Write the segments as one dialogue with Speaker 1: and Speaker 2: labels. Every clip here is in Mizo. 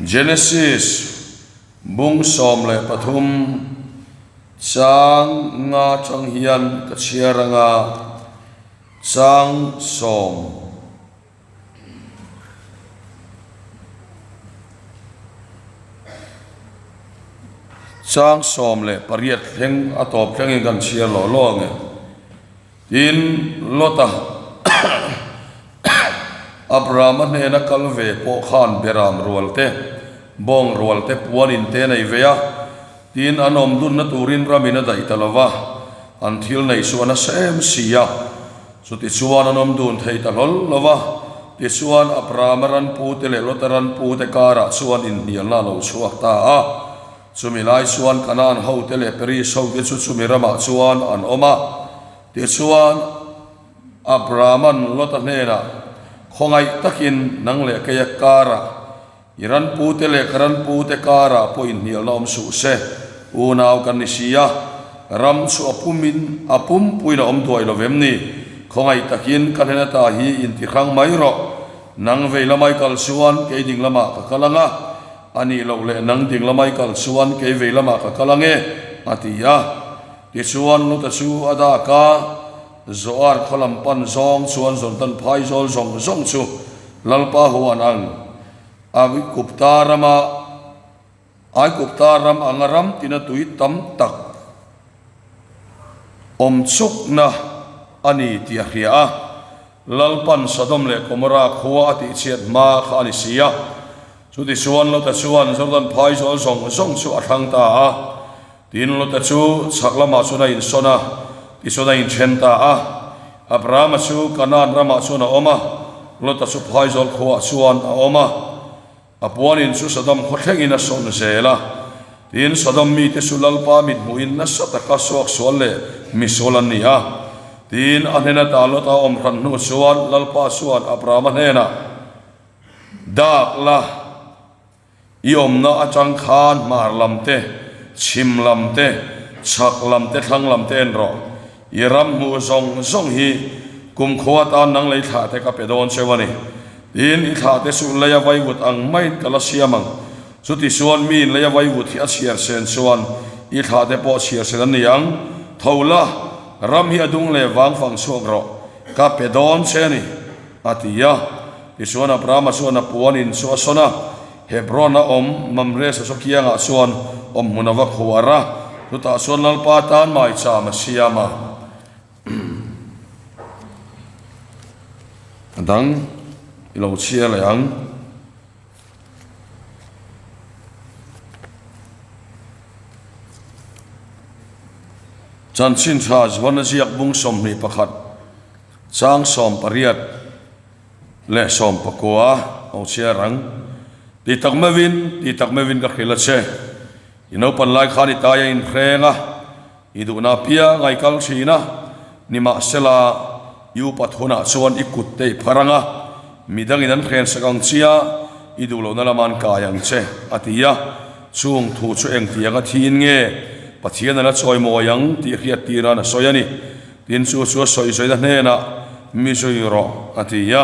Speaker 1: Genesis bung 13 chang nga tang hian ka chhiar anga chang sawm. Chang 18 thleng a tawp thlengin kan chhiar lawh lawh ang e. Tin, Lota Abrahama hnena kal ve pawh khan Beram rual te, bawng rual te puanin te nei ve a, tin an awm dunna turin ramin a daih ta lo va, an thil neih chu a nasa em si a. Chutichuan an awm dun thei ta hlawl lo va, tichuan Abrahama ranpute leh Lota ranpute karah chuan inhnialna a lo chhuak ta a. Chumi lai chuan Kanaan hote leh Peris hote chu chumi ramah chuan an awm a. Tichuan, Abrahama'n Lota hnenah, Khawngaih takin nang leh keia karah, i ranpute leh ka ranpute karah pawh inhnialna awm suh se, unau kan ni si a, ram chu a pumin a pumpuiin a awm duai lo vem ni? Khawngaih takin ka hnen ata hi intihrang mai rawh, nang vei lamai kal chuan kei ding lamah ka kal ang a, A nih loh leh nang ding lamai kal chuan kei vei lamah ka kal ang e, a ti a. Tichuan Lota chu a dak a, Zoar khaw lam pan zawng chuan Jordan phai zawl zawng zawng chu Lalpa huan ang Aigupta rama Aigupta ram anga ram tina tui tam tak awm chukna a ni tih a hria a. Lalpan Sodom leh Gomorra khua a tihchhiat hma kha a ni si a. Chutichuan Lota chuan Jordan phai zawl zawng zawng chu a thlang ta a. Tin, Lota chu chhak lamah chuan a insawn a, tichuan a inthen ta a. Abrahama chu Kanaan ramah chuan a awm a, Lota chu phai zawl khuaah chuan a awm a. A puanin chu Sodom khaw thlengin a sawn zel a. Tin, Sodom mite chu Lalpa mithmuhin nasa taka suaksual leh misual an ni a. Tin, a hnena ta Lota awm hran hnu chuan Lalpa chuan Abrahama hnenah, Dak la, i awmna atang khan hmar lam te, chhim lam te, chhak lam te, thlang lam te en rawh. I ram hmuh zawng zawng hi kumkhua atan nang lei thlah te ka pe dawn cheu a ni. Tin, i thlah te chu leia vaivut ang maiin ka la siam ang. Chuti chuan miin leia vaivut hi a chhiar sen chuan i thlah te pawh chhiar sen an ni ang. Tho la, ram hi a dung leh vang fang chhuak rawh, ka pe dawn che a ni, a ti a. Tichuan Abrahama chuan a puan in chu a sawn a, Hebron a awm Mamre sasaw kiangah chuan awmhmun a va khuar a, chutah chuan Lalpa tan maicham a siam a. A dang i lo chhiar leh ang. Chanchin tha Johana ziak bung 21 chang 18 leh 19 lo chhiar ang. Ti tak meuhin, ti tak meuhin ka hrilh a che. I naupan lai khan i tai a inhreng a. I duhna apiang a i kal thin a, nimahsela i upat hunah chuan i kut te i phar ang a, midangin an hrensak ang chia, i duh lohna lama an kai ang che, a ti a. Chung thu chu engtianga thiin nge Pathian a la chawimawi ang tih hriat tira'n a sawi a ni. Tin, chu chu a sawi zawina hnenah, Mi zui rawh, a ti a.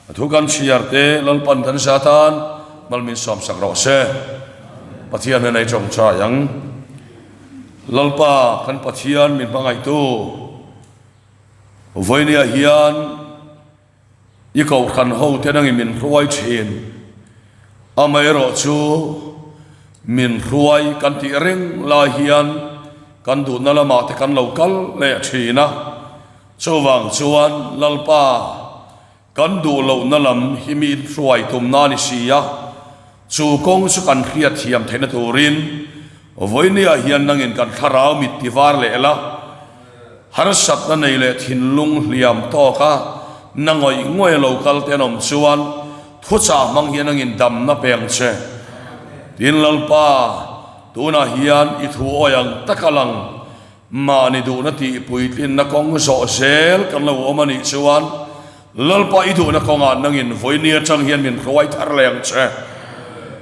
Speaker 1: A thu kan chhiar te Lalpan kan zat an mal min sawmsak rawh se. Pathian hian ei tawngtai ang. Lalpa kan Pathian min hmangaihtu vawinia hian i kohhran ho te nangin min hruai thin. Amaherawh chu min hruai kan tih reng lai hian kan duhna lamah te kan lo kal leh thin a. Chuvang chuan Lalpa kan duh lohna lam hi mi hruai tumna a ni si a, chu kawng chu kan hriatthiam theihna turin vawinia hian nangin kan thlarau mit ti var leh la, harsatna nei leh thinlung hliam tawka na ngawih ngawih a lo kal te an awm chuan thuchah hmang hian nangin damna pe ang che. Tin Lalpa, tunah hian i thu awi ang taka lang Mahni duhna tih puitlinna kawng zawh zel kan lo awm a nih chuan Lalpa i duhna kawngah nangin vawiini atang hian min hruai thar leh ang che.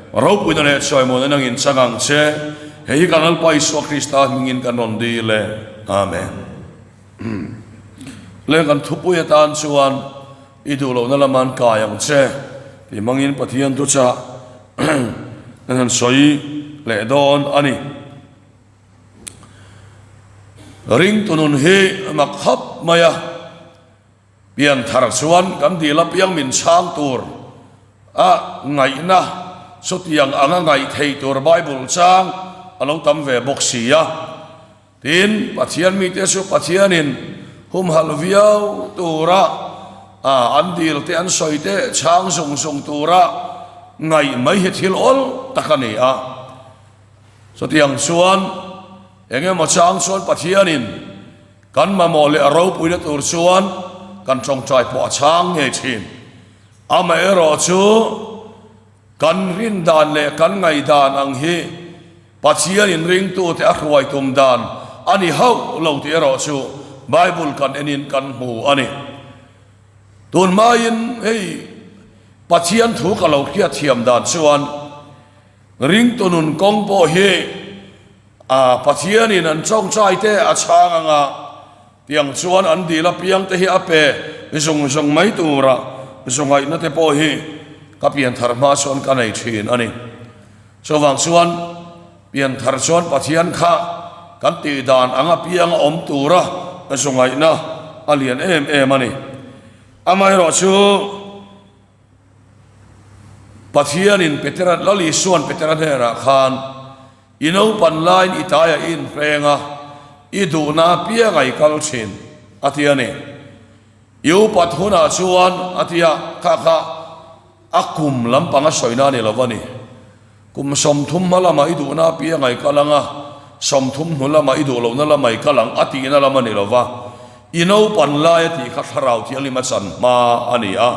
Speaker 1: Ropuina leh chawimuana nangin chang ang che. Hei hi kan Lalpa Isua Krista hmingin kan rawn dil e. Amen. Le kan thupui atan chuan i duh lohna lama an kai ang che tih hmangin Pathian thuchah. Kan han sawi leh dawn a ni. Ringtu nun hi mak khawp mai a, pian thar chuan kan dil apiang min chhang tur a ngaihna chutiang anga ngaih thei tur Bible chang a lo tam ve bawk si a. Tin, Pathian mite chu Pathianin humhalh viau tura an dil te an sawi te chhang zung zung tura ngaih mai hi thil awl tak a ni a. Chutiang chuan eng emaw chang chuan Pathianin kan mamawh leh a ropuina tur chuan kan tawngtai pawh a chhang ngei thin. Amaherawhchu Kan rin dan leh kan ngaihdan ang hi Pathian inringtute a hruai tum dan a ni hauh lo tih erawh chu Bible kan enin kan hmu a ni. Tun hmain hei Pathian thu ka lo hriatthiam dan chuan ringtu nun kawng pawh hi a Pathianin an tawngtaite a chhang anga Tiang chuan an dil apiang te hi a pe zung zung mai tura zungaihna te pawh hi ka pianthar hma chuan ka nei thin a ni. Chuvang chuan pianthar chuan Pathian kha kan tih dan ang apianga awm tura zungaihna a lian em em a ni. Amaherawhchu Pathianin Petera, Lal Isua'n Petera hnenah khan, I naupan laiin i taiah i inhreng a, i duhna apiangah i kal thin, a ti a ni. I upat hunah chuan, a ti a, kha kha a kum lampang a sawina a ni lo a ni. Kum 30 hma lamah i duhna apiangah i kal ang a, 30 hnu lamah i duh lohna lamah i kal ang, a tihna lam a ni lo va. I naupan lai a tih kha Thlarau Thianghlim a chan hma a ni a.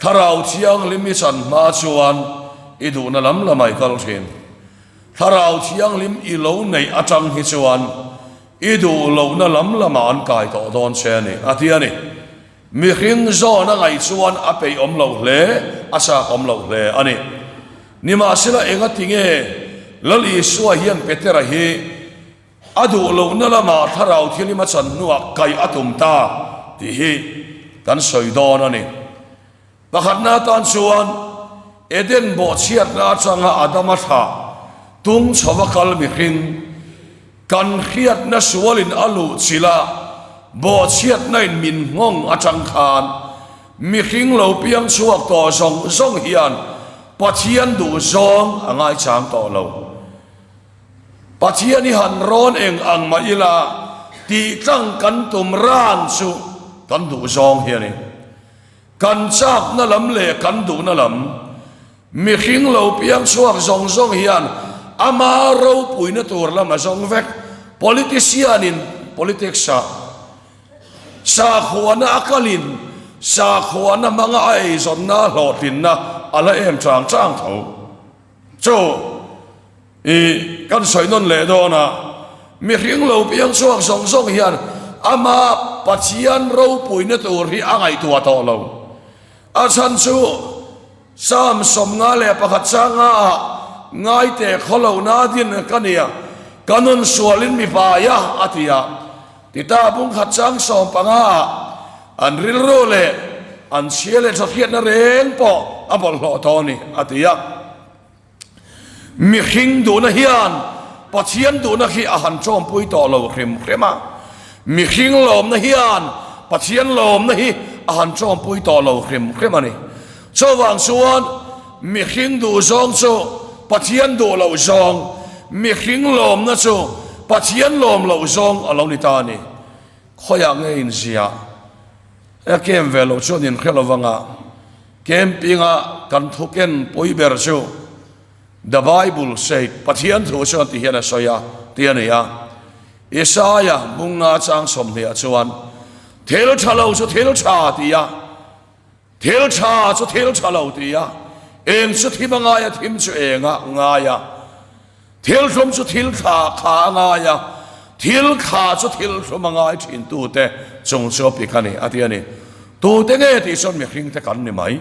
Speaker 1: Thlarau Thianghlim i chan hma chuan i duhna lam lamah i kal thin. Thlarau Thianghlim i lo neih atang hi chuan i duh lohna lam lamah an kai tawh dawn che a ni, a ti a ni. Mihring zawn a ngaih chuan a peih awm loh hle, a chak awm loh hle a ni. Nimahsela engati nge Lal Isua hian Petera hi A duh lohna lamah thlarau thianghlim a chan hnuah kaih a tum ta tih hi kan sawi dawn a ni. Pakhatna atan chuan Eden bawhchhiatna atanga Adama thlah tung chhova kal mihring kan hriatna sualin a luh chilh a, bawhchhiatna in min nghawng atang khan mihring lo piang chhuak tawh zawng zawng hian Pathian duhzawng a ngaichang tawh lo. Pathian i han rawn eng ang mah ila tih tlang kan tum ran chu kan duh zawng hi a ni. Kan chakna lam leh kan duhna lam mihring lo piang chhuak zawng zawng hian ama ropuina tur lam a zawng vek. Politician in politics ah sakhuana a kalin sakhuana hmanga a eizawnna hlawhtlinna a la em chang chang tho. Chu i kan sawi nawn leh dawn a, mihring lo piang chhuak zawng zawng hian ama Pathian ropuina tur hi a ngaihtuah tawh lo. A chhan chu Psalm 51 changa ah ngaite khawlohna din ka nia, ka nun sualin mi vai a, a ti a. Tita bungkhat chang 15 ah an rilru leh an chhia leh tha hriatna reng pawh a bawlhhlawh tawh a ni, a ti a. Mihring duhna hian Pathian duhna khi a han tawmpui tawh lo hrim hrim a, mihring lawmna hian Pathian lawmna hi a han tawmpui tawh lo hrim hrim a ni. Chuvang chuan mihring duh zawng chu Pathian duh loh zawng, mihring lawmna chu Pathian lawm loh zawng a lo ni ta a ni. Khawiah nge inziah? A kem ve loh chuan inhre lo vang a. Camping-a kan thu ken pui ber chu The Bible said, Pathian thu chuan ti hian a sawi a, tih a ni a. Isaia bunga chang 20 chuan, Thil tha lo chu thil tha ti a, thil tha chu thil tha lo ti a, eng chu thim a ngai a, thim chu eng a ngai a. Thil thlum chu thil thla kha a ngai a, thil kha chu thil thlum a ngai thin tute chung chu a pik a ni, a ti a ni. Tute nge tih chuan mihring te kan ni mai.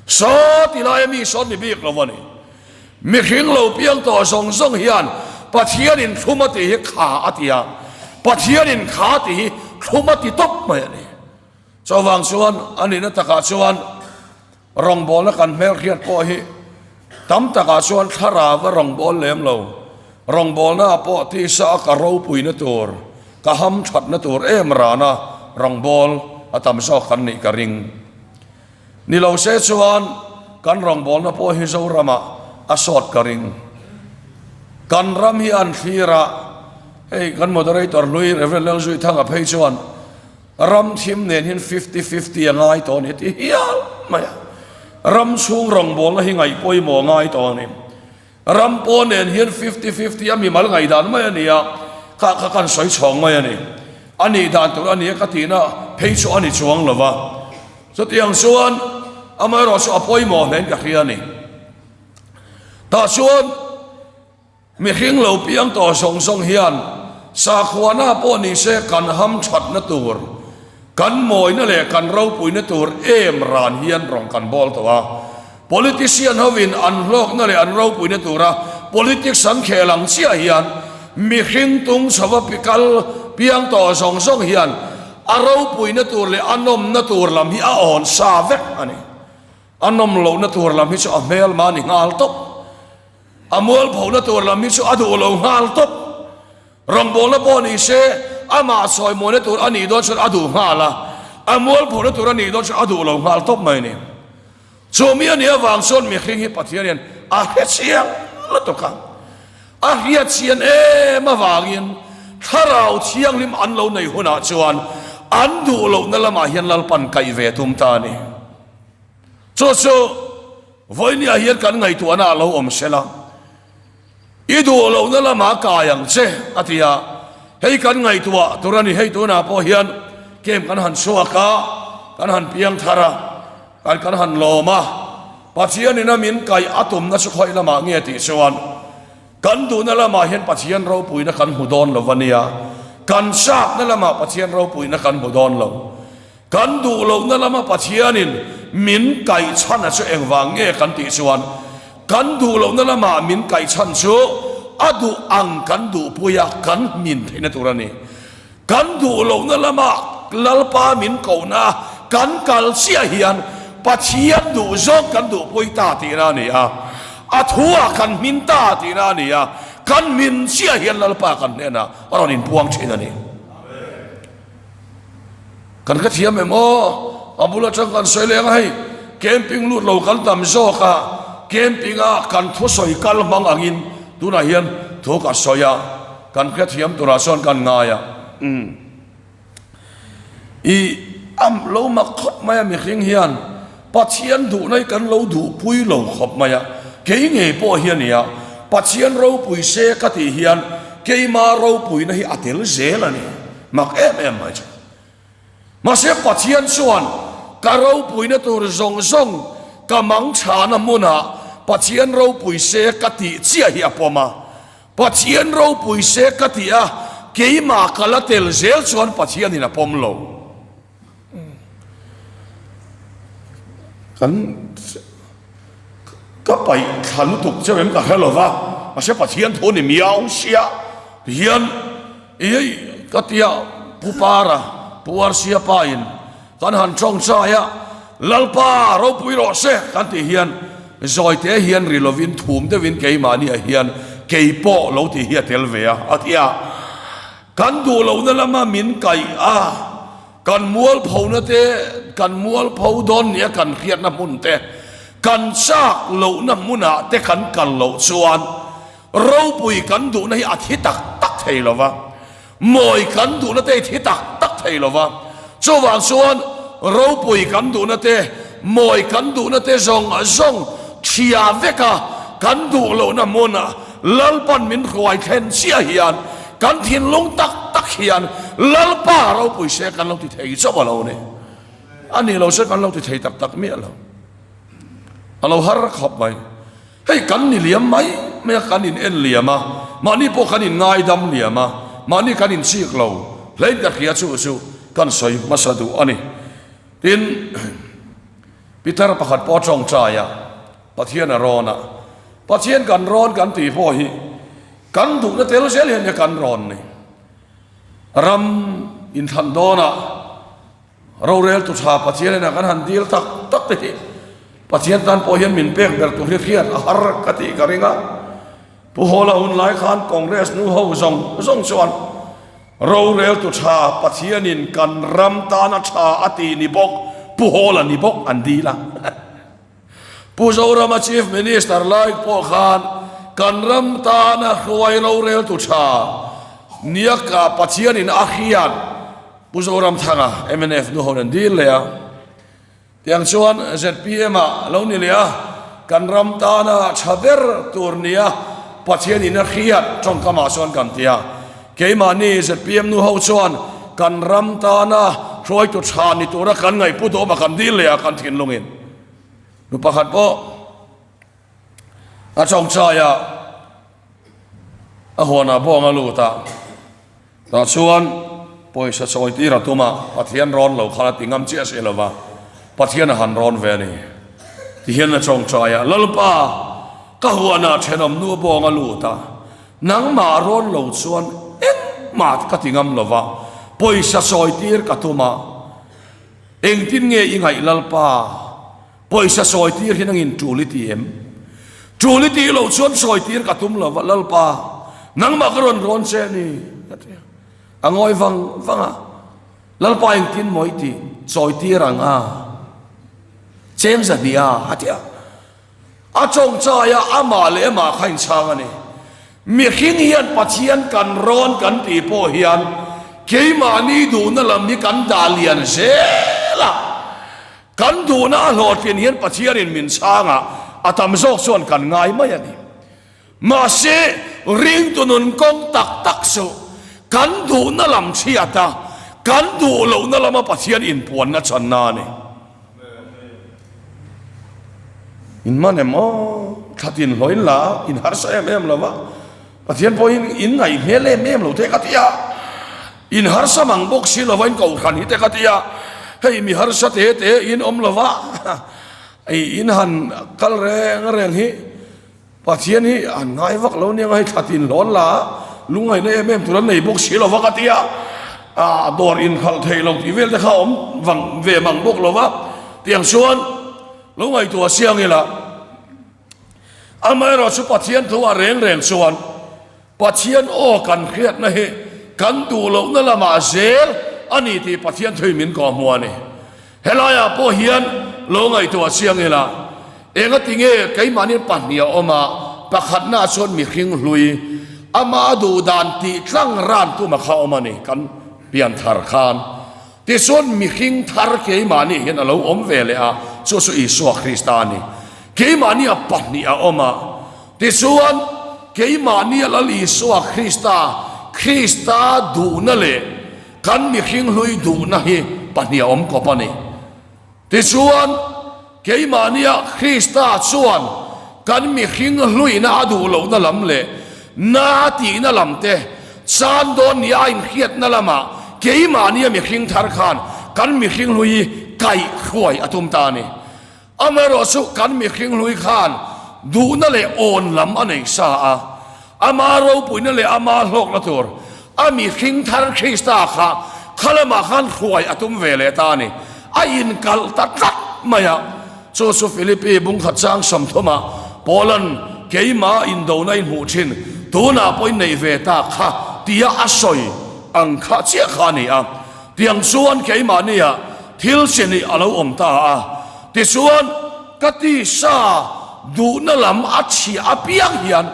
Speaker 1: Saw ti laia mi sawn ni bik lo a ni. Mihring lo piang tawh zawng zawng hian Pathianin thlum a tih hi kha a ti a, Pathianin kha tih hi thlum a ti tawp mai a ni. Chuvang chuan a nihna takah chuan Rawngbawlna kan hmelhriat pawh hi Tam takah chuan thlarau a rawngbâwl lem lo. Rawngbâwlnaah pawh tisa a ka ropuina tur, ka hamṭhatna tur em rana rawngbâwl a tam zawk kan nih ka ring. Ni lo se chuan kan rawngbâwlna pawh hi Zoramah a sawt ka ring. Kan ram hi an thlir a, hei kan moderator hlui Rev. Lalzuithanga phei chuan ram thim nen hian fifty fifty a ngai tawh a ni ti hial mai a. Ram chhung rawngbâwlna hi ngaih pawimawh a ngai tawh a ni. Ram pawh nen hian fifty fifty a mimal ngaihdan mai a ni a, kha kha kan sawi chhawng mai a ni. A nih dan tur a ni a ka tihna phei chu a ni chuang lo va. Chutiang chuan amaherawh chu a pawimawh hlein ka hria a ni. Tah chuan mihring lo piang tawh zawng zawng hian sakhuana pawh ni se kan ham thatna tur, Kan mawina leh kan ropuina tur em ran hian rawn kan bawl tawh a. Politician hovin an hlawkna leh an ropuina tura politics an khel ang chiah hian mihring tung chhova kal piang tawh zawng zawng hian a ropuina tur leh a nawmna tur lam hi a awn sa vek a ni. A nawm lohna tur lam hi chu a hmelma ni nghal tawp. A mualphona tur lam hi chu a duh lo nghal tawp. Rawngbawlna pawh ni se, amah sawimawina tur a nih dawn chuan a duh nghal a, a mualphona tur a nih dawn chuan a duh lo nghal tawp mai a ni. Chu mi a nih avang chuan mihring hi Pathian hian a hre chiang lutuk a, a hriat chian em avangin Thlarau Thianghlim an lo nei hunah chuan an duh lohna lamah hian Lalpan kaih ve tum ta a ni. Chu chu vawinia hian kan ngaihtuahna a lo awm sela. I duh lohna lamah kai ang che, a ti a. Hei kan ngaihtuah tur a ni, hei tunah pawh hian camp kan han chhuak a, kan han piang thar a, kan kan han lawm a. Pathianin a min kaih a tumna chu khawi lamah nge tih chuan kan duhna lamah hian Pathian ropuina kan hmu dawn lo a nia, kan chakna lamah Pathian ropuina kan hmu dawn lo. Kan duh lohna lama Pathianin min kaihchhan a chu engvang nge kan tih chuan kan duh lohna lama min kaihchhan chu a duh ang kan duhpui a kan hmin theihna tur a ni. Kan duh lohna lama Lalpa min kohna kan kal chiah hian Pathian duh zawng kan duhpui ta tihna a ni a, a thuah kan hmin ta tihna a ni a, kan hmin chiah hian Lalpa kan hnenah a rawn inpuang thin a ni. Kan ka thiam em aw, a bul atang kan sawi leng a hei, camping lut lo kan tam zawk a, camping a kan thusawi kal hmang angin tunah hian thu ka sawi a, kan hrethiam turah chuan kan ngai a. Umm. I am lo mak khawp mai a mihring hian Pathian duhna hi kan lo duhpui lo khawp mai a, kei ngei pawh hi a nia, Pathian ropui se ka tih hian keima ropuina hi a tel zel a ni. Mak em em mai chu. Mahse Pathian chuan ka ropuina tur zawng zawng ka mangchhana hmunah Pathian ropui se ka tih chiah hi a pawm a. Pathian ropui se ka tih a, keimah ka la tel zel chuan Pathianin a pawm lo. Kan ka paih thla lutuk cheu em ka hre lo va, mahse Pathian thu ni miau sia hian Ih, ka tia Pu Para, Pu Arsia pa in kan han tawngtai a, Lalpa ropui rawh se kan tih hian zawite hian ri lovin thum deuhin keimahni ah hian kei pawh lo tih hi a tel ve a, a ti a. Kan duh lohna lama min kaih a, kan mualphona te, kan mualpho dawn nia kan hriatna hmun te, kan chak lohna hmunah te kan kal loh chuan Ropui kan duhna hi a thi tak tak thei lo va, mawi kan duhna te hi thi tak tak thei lo va. Chuvang chuan ropui kan duhna te, mawi kan duhna te zawng zawng thia veka kan duh lohna hmunah Lalpan min hruai thlen chiah hian kan thinlung tak tak hian Lalpa ropui se kan lo ti thei chauh a lo ni. A nih lo se kan lo ti thei tak tak miah lo. A lo har khawp mai. Hei kan ni liam mai mai a, kan in en liam a, mahni pawh kan in ngaidam liam a, mahni kan in chik lo hlein ka hria chu chu kan sawi hmasa duh a ni. Tin, Peter pakhat pawh a tawngtai a, Pathian a rawn a, Pathian kan rawn kan tih pawh hi kan duhna tel zel hian nia kan rawn ni. Ram inthlan dawnah, Roreltu tha Pathian ina kan han dil tak tak te hi. Pathian tan pawh hian min pek ber tur hi hriat a har ka tih ka ring a. Pu Hawla hun lai khan Congress nu ho zawng zawng chuan roreltu tha Pathianin kan ram tana tha a ti ni bawk Pu Hawla ni bawk an dil a. Pu Zorama Chief Minister lai pawh khan kan ram tana hruai roreltu tha niaka Pathianin a hriat Pu Zoramthanga mnf nu ho an dil leh a. Tiang chuan zpm ah lo ni leh a, kan ram tana tha ber tur nia Pathianin a hriat tawngkamah chuan kan ti a. Keimahni zpm nu ho chuan kan ram tana hruaitu tha ni tura kan ngaihpu duhawm a kan dil leh a kan thinlungin nu pakhat pawh a tawngchai a a huanah bawng a lut a. Tah chuan pawisa chawi tir a tum a, Pathian rawn lo khan a ti ngam chiah si lova, Pathian a han rawn ve a ni. Tihian a tawngtai a, Lalpa, ka huanah thenawm nu bawng a lut a, nangmah rawn lo chuan engmah ka ti ngam lova, pawisa chawi tir ka tum a, engtin nge i ngaih Lalpa? Pawisa sawi tir hi nangin tul i ti em? Tul i tih loh chuan sawi tir ka tum lo va, Lalpa, nangmah ka rawn rawn che a ni, a ti a. A ngawi vang vang a, Lalpa engtin maw i tih? Sawi tir ang a, cheng zahnih a, a ti a. A chawngchai a, amah leh amah kha inchhang a ni. Mihring hian Pathian kan rawn kan tih pawh hian keimahni duhna lam hi kan dah lian zel a. Kan duhna a hlawhtlin hian Pathianin min chhang a, a tam zawk chuan kan ngai mai a ni. Mahse, ringtu nun kawng tak tak chu kan duhna lam chhiat a, kan duh lohna lama Pathian inpuanna channa a ni. In man em aw, thlatin hlawh in la a, in harsa em em lo va, Pathian pawhin in ngaih hmel em em lo te ka ti a, in harsa mang bawk si lo va in kohhran hi te ka ti a, hei mi harsa te te in awm lo va, hei in han kal reng reng hi Pathian hi an ngai vak lo nia hei thlatin hlawn la a, lungngaihna em em tur an nei bawk si lo va ka ti a, ah dawr inhralh theih lo tih vel te kha awm vang ve mang bawk lo va, tiang chuan lo ngaihtuah siang ila. Amaherawh chu Pathian thu ah reng reng chuan Pathian aw kan hriatna hi kan duh lohna lamah zel a ni tih Pathian thuin min kawhhmuh a ni. Helaiah pawh hian lo ngaihtuah chiang ila, engati nge keimahni pahnih a awm a, pakhatnaah chuan mihring hlui, ama duh dan tih tlang ran tuma kha awm a ni, kan pianthar khan. Tichuan mihring thar keimahni hian a lo awm ve leh a, chu chu Isua Krista a ni. Keimahni a pahnih a awm a, tichuan keimahni a Lal Isua Krista, Krista duhna leh kan mihring hlui duhna hi pahnih a awm kawp a ni. Tichuan, keimahnia Krista chuan kan mihring hluina a duh lohna lam leh na tihna lam te chan dawn nia a inhriatna lamah keimahnia mihring thar khan kan mihring hlui hi kaihhruai a tum ta a ni. Amaherawhchu kan mihring hlui khan duhna leh awn lam a nei sa a, ama ropuina leh ama hlawkna tur a mihring thar Krista kha kha lamah khan hruai a tum ve leh ta a ni. A inkalh ta tlat mai a. Chu chu Philippi bungkhat chang sawmthumah Paula'n keimah indona inhmuh thin tunah pawh inneih ve ta kha tia a sawi ang kha chiah kha a ni a. Tiang chuan keimahnia thil chi nih a lo awm ta a, tichuan ka tisa duhna lam a chhiah apiang hian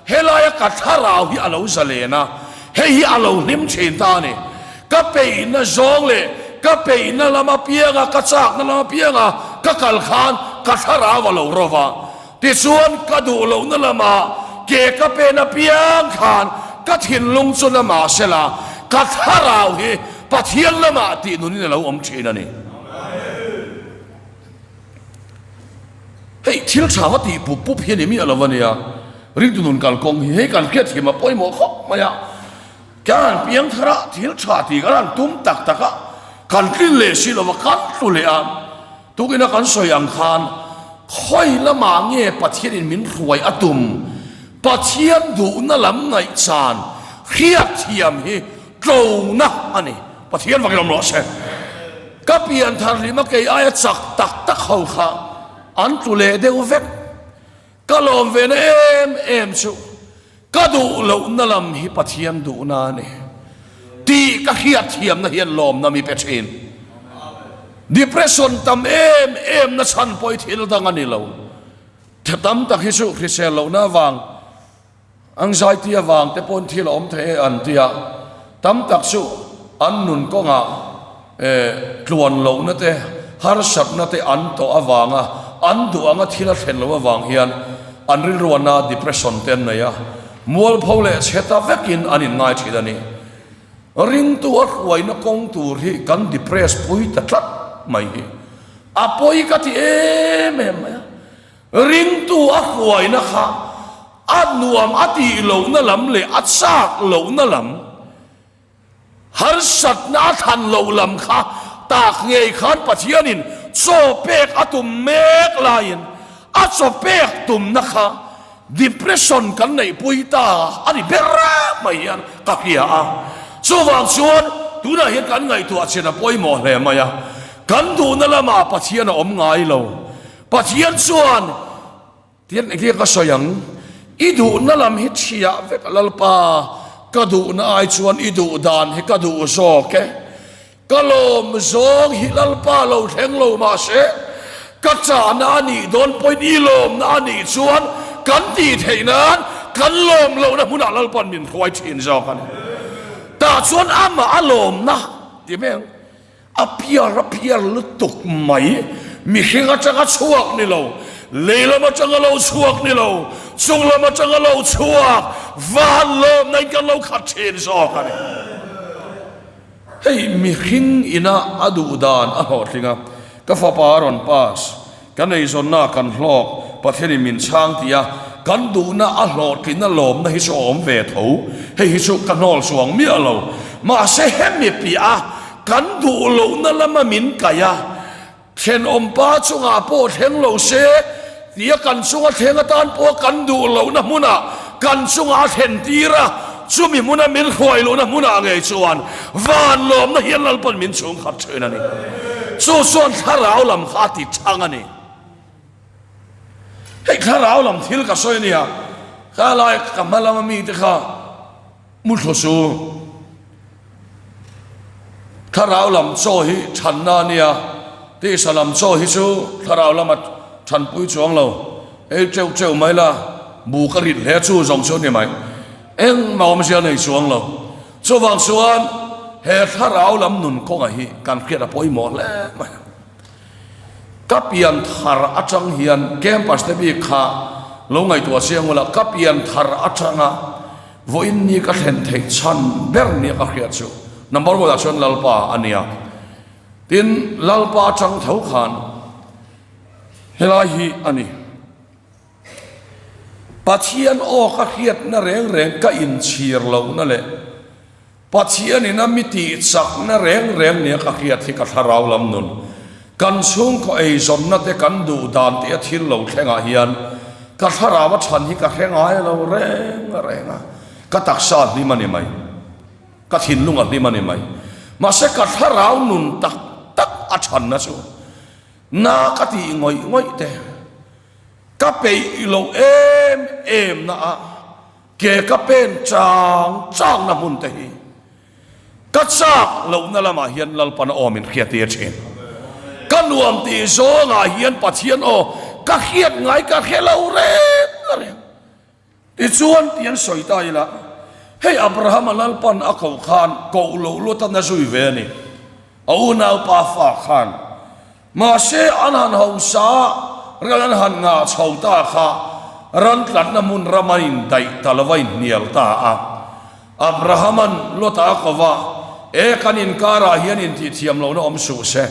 Speaker 1: helaia ka thlarau hi a lo zalen a, hei hi a lo hlim thin ta a ni. Ka peihna zawng leh ka peihna lam apianga, ka chakna lam apianga ka kal khan ka thlarau a lo ro va, Tichuan, ka duh lohna lamah ke ka pen apiang khan ka thinlung chu na mah sela, ka thlarau hi Pathian lamah tih nunin a lo awm thin a ni. Hei thil tha va tih pup pup hi a ni miah lo a nia, ringtu nun kalkawng hi hei kan hriatthiam a pawimawh khawp mai a. Kan han piang thar a, thil tha tih kan han tum tak tak a, kan tlin leh si lo va, kan tlu leh a. Tukina kan sawi ang khan khawi lamah nge Pathianin min hruai a tum? Pathian duhna lam ngaihchan hriatthiam hi tlona a ni. Pathian vakin awm rawh se. Ka pianthar hlima kei aia chak tak tak ho kha. an tlu leh deuh vek. Ka lawm ve na em em chu ka duh lohna lam hi Pathian duhna a ni tih ka hriatthiamna hian lawmna mi pe thin. Depression tam em em na chhan pawh hi thil dang a ni lo. Tam tak hi chu hrisel lohna avang Anxiety avang te pawn thil a awm thei e an ti a, tam tak chu an nun kawngah tluan lohna te, harsatna te an tawh avanga an duh anga thil a thlen loh avang hian an rilruana depression te an nei a, mualpho leh chhe ta vekin an inngai thin a ni. Ringtu a hruaina kawng tur hi kan depress pui ta tlat mai hi a pawi ka ti em em mai a. Ringtu a hruaina kha a nuam a tih lohna lam leh a chak lohna lam, harsatna a thlan loh lam kha tak ngei khan Pathianin chaw pek a tum mek laiin a chaw pek tumna kha depression kan neihpui ta a ni ber mai hian ka hria a. Chuvang chuan tunah hian kan ngaihtuah chin a pawimawh hle mai a, kan duhna lamah Pathian a awm ngai lo. Pathian chuan, Tian engtin ka sawi ang? I duhna lam hi thiah vek a Lalpa, ka duhna ai chuan i duh dan hi ka duh zawk e. Ka lawm zawng hi Lalpa lo thleng lo mahse, ka chahna a nih dawn pawhin i lawmna a nih chuan kan tih theih nan kan lawm lohna hmunah Lalpa'n min hruai thin zawk a ni. Tah chuan amah a lawmna ti mai ang. A phiar a phiar lutuk mai. Mihring atanga chhuak ni lo, lei lam atanga lo chhuak ni lo, chung lam atanga lo chhuak van lawmna in kan lo khat thin zawk a ni. Hei mihring ina a duh dan a hlawhtling a, ka fapa a rawn pass, Kan eizawnna kan hlawk, Pathianin min chhang tih a, kan duhna a hlawhtlinna lawmna hi chu a awm ve tho. Hei hi chu ka hnawl chuang miah lo. Mahse hemi piah a kan duh lohna lama min kaih a, thenawmpa chungah pawh thleng lo se tia kan chunga thleng atan pawh kan duh lohna hmunah kan chungah a thlen tir a, chumi hmuna min hruai lohna hmunah ngei chuan van lawmna hian Lalpan min chhungkhat thin a ni. Chu chuan thlarau lam kha a ti chang a ni. Hei thlarau lam thil ka sawi a nia, kha lai ka hma lama mite kha mu thlu su. Thlarau lam chaw hi thanna a nia, tisa lam chaw hi chu thlarau lama thanpui chuang lo. Ei teuh teuh mai la, bu ka rit hle chu zawng chu a ni mai. Engmah awmzia nei chuang lo. Chuvang chuan he thlarau lam nun kawnga hi kan hriat a pawimawh hle mai. Ka pian thar atang hian campus te bik kha lo ngaihtuah chiang ula, ka pian thar atanga vawiin ni ka thlen theih chhan ber nia ka hriat chu number one ah chuan Lalpa a nia. Tin, Lalpa atang tho khan helai hi a ni. Pathian aw ka hriatna reng reng ka inchhir lohna leh Pathianin a mi tih chakna reng reng nia ka hriat hi ka thlarau lam nun. Kan chhungkaw eizawnna te kan duh dan tih a thil lo thlengah hian ka thlarau a chhan hi ka hre ngai lo reng reng a, ka taksa a hlim a ni mai, ka thinlung a hlim a ni mai. Mahse ka thlarau nun tak tak a chhanna chu na ka tih ngawih ngawih te, ka peih loh em em na ah Ke ka pen chang chang na hmun te hi ka chak lohna lamah hian Lalpan a aw min hriat tir thin. Ka nuam tih zawngah hian Pathian aw ka hriat ngai ka hre lo reng reng. Tichuan ti an sawi ta ila, hei Abrahama Lalpan a koh khan koh loh luat a na zui ve a ni. A unaupa fa khan Mahse, an han hausa a, ral an han ngah chho ta kha ran tlatna hmun ram a indaih ta lo va inhnial ta a. Abrahama'n Lota a ko va, E, kan inkarah hian intihthiam lohna awm suh se.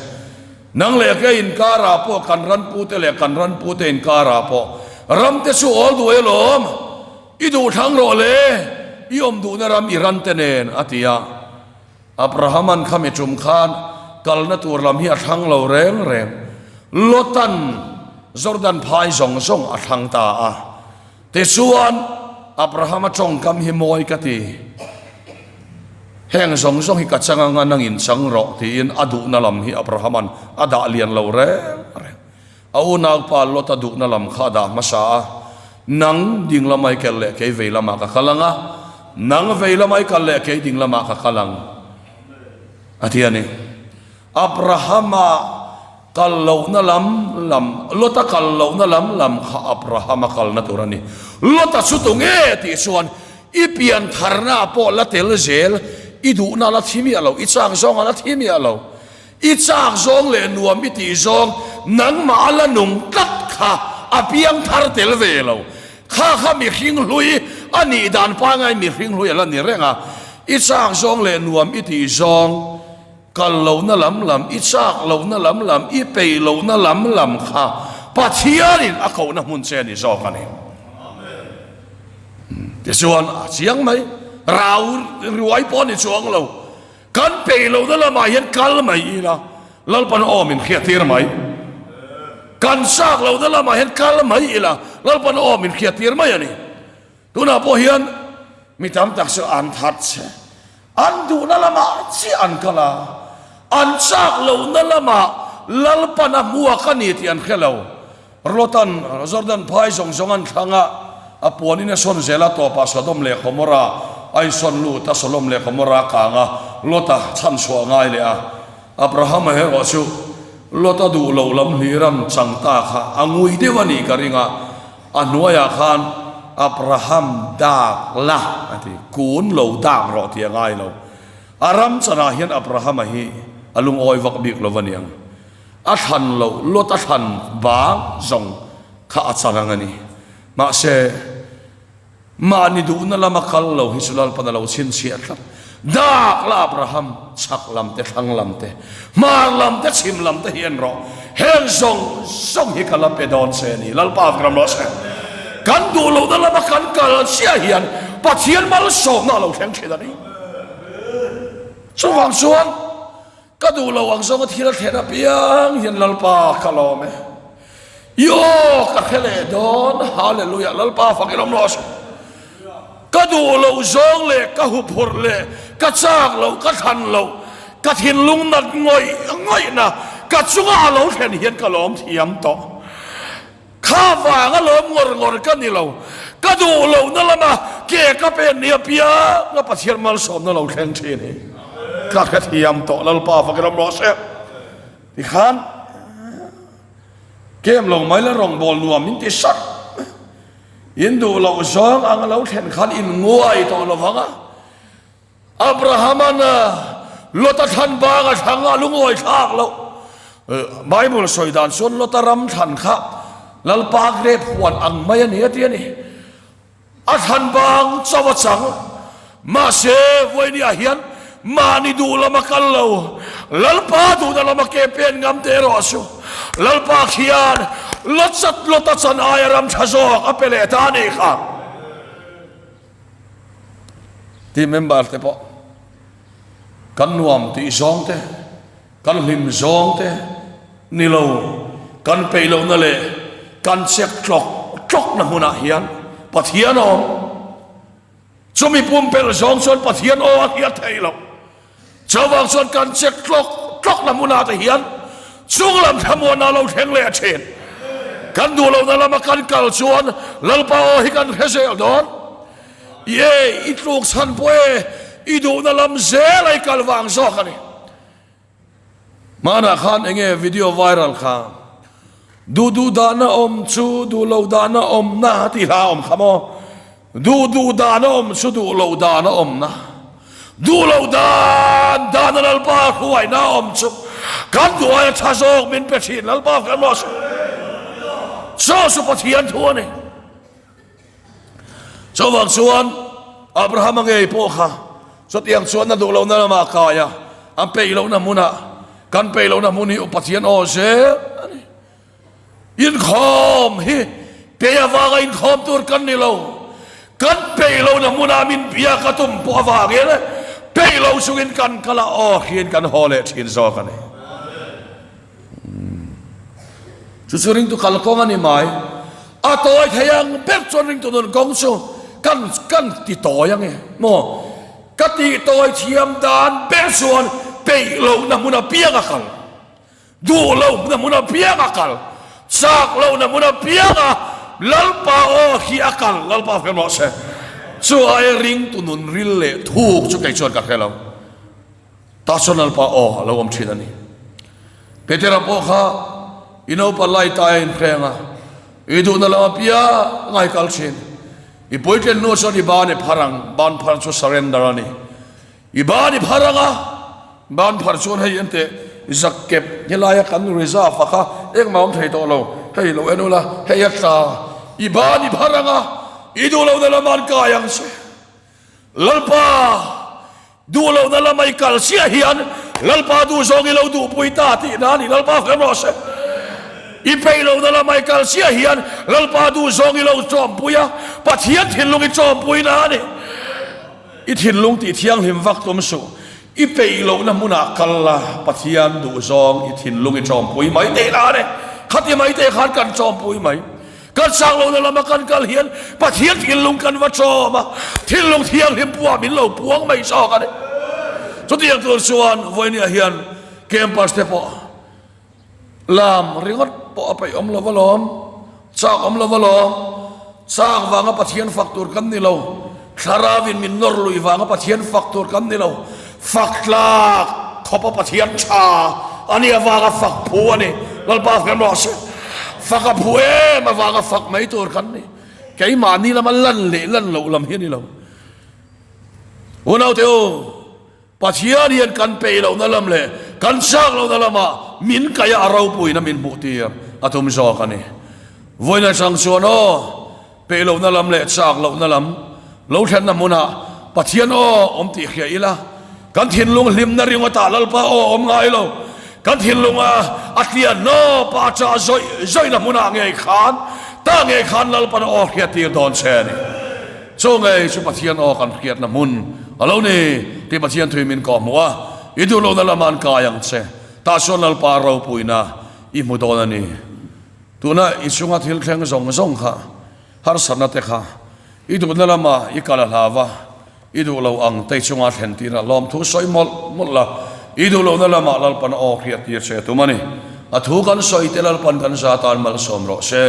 Speaker 1: Nang leh kei inkarah pawh kan ranpute leh kan ranpute inkarah pawh ramte chu awl duai alawm. I duhthlang rawh le, i awm duhna ram i rante nen, a ti a. Abrahama'n khami tum khan kalna tur lam hi a thlang lo reng reng. Lota'n Jordan phai zawng zawng a thlang ta a. Tichuan, Abrahama tawngkam hi mawi ka ti. Heng zawng zawng hi ka chang anga nangin chang rawh tiin a duhna lam hi Abrahama'n a dah lian lo reng reng. A unaupa Lota duhna lam kha a dah hmasa a, Nang ding lama i kal leh kei vei lamah ka kal ang a, nang vei lama i kal leh kei ding lamah ka kal ang, a ti a ni. Abrahama kal lohna lam lam, Lota kal lohna lam lam kha Abrahama kalna tur a ni. Lota chu tu nge tih chuan i pian tharna pawh la tel zel, i duhna la thi miah lo, i chak zawng a la thi miah lo. I chak zawng leh nuam i tih zawng nangmah a la nung tlat kha a piang thar tel ve lo. Kha kha mihring hlui a nih dan pangai mihring hlui a la ni reng a. I chak zawng leh nuam i tih zawng kal lohna lam lam, i chak lohna lam lam, i peih lohna lam lam kha Pathianin a kohna hmun che a ni zawk a ni. Tichuan a chiang mai, rau ruai pawh a ni chuang lo. Kan peih lohna lamah hian kal mai ila, Lalpan aw min hriattir mai. Kan chak lohna lamah hian kal mai ila, Lalpan aw min hriattir mai a ni. Tunah pawh hian mi tam tak chu an that che, an duhna lamah chiah an kal a, an chak lohna lamah Lalpan a hmuak a ni tih an hre lo. Lotan Jordan phai zawng zawng an thlang a, a puanin a sawn zel a, tawpah Sodom leh Gomorrah a insawn lut a, Sodom leh Gomorrah a kang a, Lota chhanchhuah a ngai leh a. Abrahama erawh chu Lota duh loh lam hliran chang ta kha a ngui deuh a nih ka ring a, a hnuaiah khan Abraham dak la a ti, kun lo dak rawh tih a ngai lo. A ram chanah hian Abrahama hi a lungawi vak bik lo va niang. A thlan loh Lot a thlan vang zawng kha a chan ang a ni. Mahse, mahni duhna lama kal lo hi chu Lalpan a lo chhinchhiah tlat. Dak la Abraham, chhak lam te, thlang lam te, hmar lam te, chhim lam te hi en rawh. Heng zawng zawng hi ka la pe dawn che a ni. Lalpa ram rawh se. Kan duh lohna lama kan kal chiah hian Pathian malsawmna a lo thleng thin a ni. Chuvang chuan. Ka duh lo ang zawnga thil a thlen apiang hian Lalpa ka lawm e. I aw ka hre leh dawn, Hallelujah, Lalpa fak i lawm rawh se. Ka duh loh zawng leh ka huphurh leh ka chak loh, ka thlan loh, ka thinlung nat ngawih ngawihna ka chunga a lo thlen hian ka lawm thiam tawh. Kha vang a lawm ngawr ngawr ka ni lo, ka duh lohna lama ke ka pen ni apiang a Pathian malsawmna lo thleng thin hi ka hrethiam tawh Lalpa fak ram rawh se. Tikhan kem lo mai la rawngbâwl nuam min ti sak. In duh loh zawng ang a lo thlen khan in nguai tawh lo vang a. Abrahama'n Lota thlan bang a thlang a lungawi thlak loh. Bible sawi dan chuan Lota ram thlan kha Lalpa grep huan ang mai a ni a ti a ni. A thlan bang chauh a chang. Mahse, vawinia hian mahni duh lam a kal lo. Lalpa duhna lama ke pen ngam te erawh chu Lalpa khian Lotchat Lota chan aia ram tha zawk a pe leh ta a nih kha. Team member te pawh kan nuam tih zawng te, kan hlim zawng te ni lo, kan peih lohna leh kan chek tlawk tlawkna hmunah hian Pathian a awm. Chumi pumpelh zawng chuan Pathian aw a hriat theih loh. Chuvang chuan kan chek tlawk tlawkna hmunah te hian chunglam thlamuanna a lo thleng leh thin. Kan duh lohna lama kan kal chuan Lalpa aw hi kan hre zel dawn. I e, i tluk chhan pawh e, i duhna lam zel a i kal vang zawk a ni. Hmanah khan enge video viral kha duh duh dahna awm chu duh lo dahna awmna tih hla awm kha maw? Duh duh dahna awm chu duh lo dahna awmna duh lo dan dahna Lalpa hruaina awm chu kan duh aia tha zawk min pe thin Lalpa kan rawh se. Chaw chu Pathian thu a ni. Chuvang chuan Abrahama ngei pawh kha chutiang chuan a duh lohna lamah a kai a, an peih lohna hmunah kan peih lohna hmun hi Pathian aw zel a ni. Inkhawm hi peih avanga inkhawm tur kan ni lo. Kan peih lohna hmunah min biak a tum pawh avangin peih lo chungin kan kal a, aw hriain kan haw leh thin zawk a ni. Chu chu ringtu kalkawng a ni mai. A tawi thei ang ber chuan ringtu nun kawng chu kan kan ti tawi ang e maw? Ka tih tawi thiam dan ber chuan peih lohna hmun apiang a kal, duh lohna hmun apiang a kal. Chak lohna hmun apianga Lalpa aw hi a kal, Lalpa hre rawh se. Chu aia ringtu nun ril leh thuk chu kei chuan ka hre lo. Tah chuan Lalpa aw a lo awm thin a ni. Petera pawh kha i naupan lai tai a inhreng a, i duhna lam apiang a i kal thin. I puitlin hnu chuan i ban i phar ang, ban phar chu surrender a ni. I ban i phar ang a, ban phar chuan hei enteh zak kep helaia kan reserve a kha engmah awm thei tawh lo, hei lo en ula, hei a tla. I ban i phar ang a, i duh lohna lamah an kai ang che. Lalpa, duh lohna lama i kal chiah hian Lalpa duh zawng i lo duhpui ta tihna a ni, Lalpa hre rawh se. I peih lohna lama i kal chiah hian Lalpa duh zawng i lo chawmpui a, Pathian thinlung i chawmpuina a ni. I thinlung tih thianghlim vak tum suh. I peih lohna hmunah kal la, Pathian duh zawng i thinlung i chawmpui mai teh la a ni. Khati mai teh khan kan chawmpui mai. Kan sang lohna lama kan kal hian Pathian thinlung kan va chawm a, thinlung thianghlim puah min lo puang mai zawk a ni. Chutiang tur chuan vawinia hian campus te pawh Lam ringawt pawh a peih awm lo alawm, chak awm lo alawm. Chak vanga Pathian fak tur kan ni lo, Thlaravin min nawr lui vanga Pathian fak tur kan ni lo. Fak tlak khawpa Pathian tha a nih avanga fak phu a ni. Lalpa hmel rawh se. Fak a phu em avanga fak mai tur kan ni. Keimahni lama lan leh lan loh lam hi a ni lo. Unaute u. Pathian hian kan peih lohna lam leh kan chak lohna lamah min kaih a, a ropuina min hmuh tir a tum zawk a ni. Vawiin atang chuan aw, peih lohna lam leh chak lohna lam lo thlenna hmunah Pathian aw awm tih hria ila, kan thinlung hlimna ringawtah Lalpa aw awm ngai lo, kan thinlunga a tlian hnawpa a chah zawih zawihna hmunah ngei khan, tah ngei khan Lalpan aw hriat tir dawn che a ni. Chaw ngei chu Pathian aw kan hriatna hmun a lo ni tih Pathian thui min kawh hmuh a, i duh lohna lamah an kai ang che. Tah chuan Lalpa ropuina i hmu dawn a ni. Tuna i chunga thil thleng zawng zawng kha, harsatna te kha i duhna lamah i kal a hlau va, i duh lo ang te i chunga thlen tir a, lawmthu sawi mawlh mawlh la, i duh lohna lamah Lalpan aw hriat tir che a tum a ni. A thu kan sawi te Lalpan kan za tan malsawm rawh se.